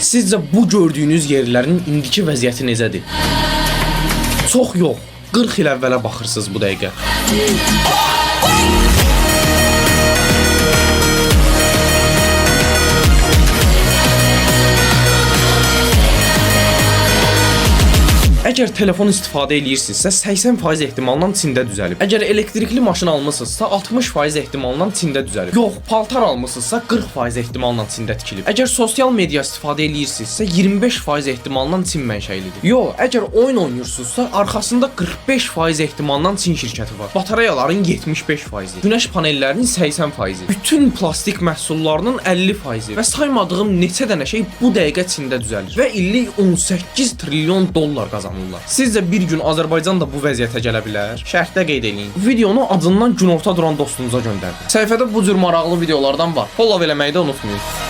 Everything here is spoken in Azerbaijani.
Sizcə bu gördüyünüz yerlərin indiki vəziyyəti necədir? Çox yox, 40 il əvvələ baxırsınız bu dəqiqə. Əgər telefon istifadə eləyirsinizsə, 80% ehtimalla Çində düzəlib. Əgər elektrikli maşın almısınızsa, 60% ehtimalla Çində düzəlib. Yox, paltar almısınızsa, 40% ehtimalla Çində tikilib. Əgər sosial media istifadə eləyirsinizsə, 25% ehtimalla Çin mənşəlidir. Yox, əgər oyun oynayırsınızsa, arxasında 45% ehtimalla Çin şirkəti var. Batareyaların 75%, günəş panellərinin 80%, bütün plastik məhsullarının 50% və saymadığım neçə dənə şey bu dəqiqə Çində düzəlir və illik 18 trilyon dollar qazanırlar. Sizcə bir gün Azərbaycan da bu vəziyyətə gələ bilər? Şərhdə qeyd eləyin. Videonu acından günorta duran dostunuza göndərin. Səhifədə bu cür maraqlı videolardan var. Follow eləməyi də unutmayın.